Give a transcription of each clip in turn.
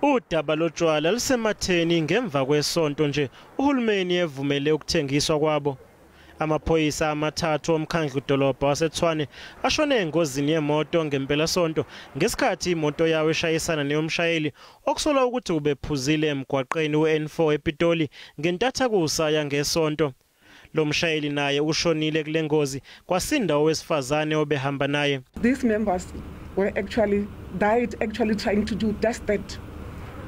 Udaba lotshwala lusematheni ngemva kwesonto nje uhulumeni evumele ukuthengiswa kwabo. Amaphoyisa amathathu omkhandlu dolobha waseTshwane ashone engozini yemoto ngempelasonto ngesikhathi imoto yawo eshayisana neyomshayeli okusolwa ukuthi ubephuzile emgwaqeni u-N4 ePitoli ngentathakusa yangesonto. Lo mshayeli naye ushonile kule ngozi, kwasinda owesifazane obehamba naye. These members were actually died actually trying to do just that,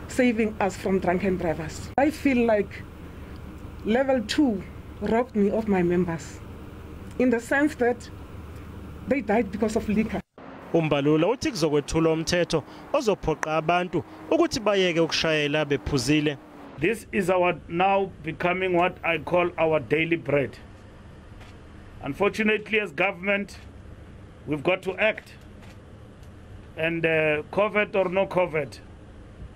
saving us from drunken drivers. I feel like level 2 robbed me of my members in the sense that they died because of liquor. UMbalula uthi kuzokwethulwa umthetho ozophoqa abantu ukuthi bayeke ukushayela bephuzile. This is our now becoming what I call our daily bread. Unfortunately, as government, we've got to act. And COVID or no COVID,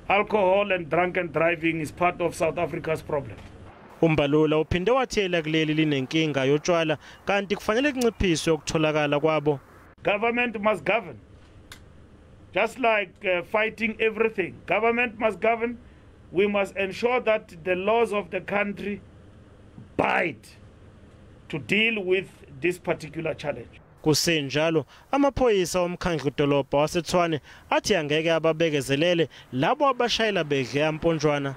alcohol and drunken driving is part of South Africa's problem. UMbalula uphinde wathela kuleli linenkinga yotshwala kanti kufanele kunciphiswe ukutholakala kwabo. Government must govern. Just like fighting everything, government must govern. We must ensure that the laws of the country bite to deal with this particular challenge. Kusenjalo, amaphoyisa omkhandlu dolobha waseTshwane athi angeke ababekezelele labo abashayela bedle amponjwana.